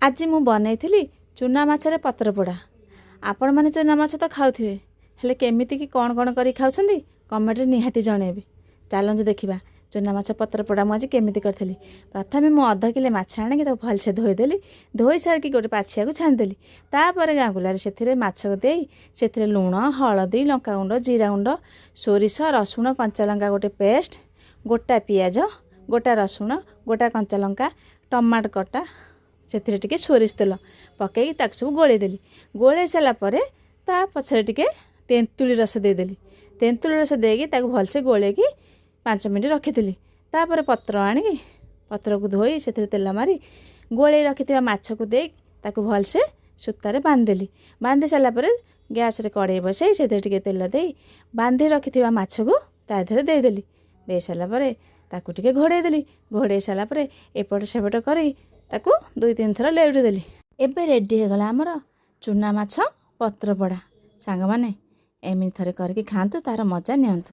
ଆଜି ମୁଁ ବନେଇଥିଲି ଚୁନା ମାଛରେ ପତ୍ରପୋଡ଼ା। ଆପଣମାନେ ଚୁନା ମାଛ ତ ଖାଉଥିବେ, ହେଲେ କେମିତି କି କ'ଣ କ'ଣ କରି ଖାଉଛନ୍ତି କମେଣ୍ଟରେ ନିହାତି ଜଣେଇବେ। ଚାଲନ୍ତୁ ଦେଖିବା ଚୁନା ମାଛ ପତ୍ରପୋଡ଼ା ମୁଁ ଆଜି କେମିତି କରିଥିଲି। ପ୍ରଥମେ ମୁଁ ଅଧ କିଲୋ ମାଛ ଆଣିକି ତାକୁ ଭଲସେ ଧୋଇଦେଲି। ଧୋଇ ସାରିକି ଗୋଟେ ପାଛିଆକୁ ଛାଣିଦେଲି। ତାପରେ ଗାଙ୍ଗୁଲାରେ ସେଥିରେ ମାଛ ଦେଇ ସେଥିରେ ଲୁଣ, ହଳଦୀ, ଲଙ୍କାଗୁଣ୍ଡ, ଜିରା ଗୁଣ୍ଡ, ସୋରିଷ, ରସୁଣ, କଞ୍ଚା ଲଙ୍କା ଗୋଟେ ପେଷ୍ଟ, ଗୋଟା ପିଆଜ, ଗୋଟା ରସୁଣ, ଗୋଟା କଞ୍ଚା ଲଙ୍କା, ଟମାଟୋ କଟା, ସେଥିରେ ଟିକେ ସୋରିଷ ତେଲ ପକାଇକି ତାକୁ ସବୁ ଗୋଳେଇ ଦେଲି। ଗୋଳେଇ ସାରିଲା ପରେ ତା ପଛରେ ଟିକେ ତେନ୍ତୁଳି ରସ ଦେଇଦେଲି। ତେନ୍ତୁଳି ରସ ଦେଇକି ତାକୁ ଭଲସେ ଗୋଳେଇକି 5 ମିନିଟ୍ ରଖିଥିଲି। ତାପରେ ପତ୍ର ଆଣିକି ପତ୍ରକୁ ଧୋଇ ସେଥିରେ ତେଲ ମାରି ଗୋଳେଇ ରଖିଥିବା ମାଛକୁ ଦେଇ ତାକୁ ଭଲସେ ସୂତାରେ ବାନ୍ଧିଦେଲି। ବାନ୍ଧି ସାରିଲା ପରେ ଗ୍ୟାସ୍ରେ କଡ଼େଇ ବସାଇ ସେଥିରେ ଟିକେ ତେଲ ଦେଇ ବାନ୍ଧି ରଖିଥିବା ମାଛକୁ ତା ଦେହରେ ଦେଇଦେଲି। ଦେଇ ସାରିଲା ପରେ ତାକୁ ଟିକେ ଘୋଡ଼େଇ ଦେଲି। ଘୋଡ଼େଇ ସାରିଲା ପରେ ଏପଟ ସେପଟ କରି ତାକୁ 2-3 ଥର ଲେଉଟି ଦେଲି। ଏବେ ରେଡ଼ି ହେଇଗଲା ଆମର ଚୁନା ମାଛ ପତ୍ରପୋଡ଼ା। ସାଙ୍ଗମାନେ, ଏମିତି ଥରେ କରିକି ଖାଆନ୍ତୁ, ତାର ମଜା ନିଅନ୍ତୁ।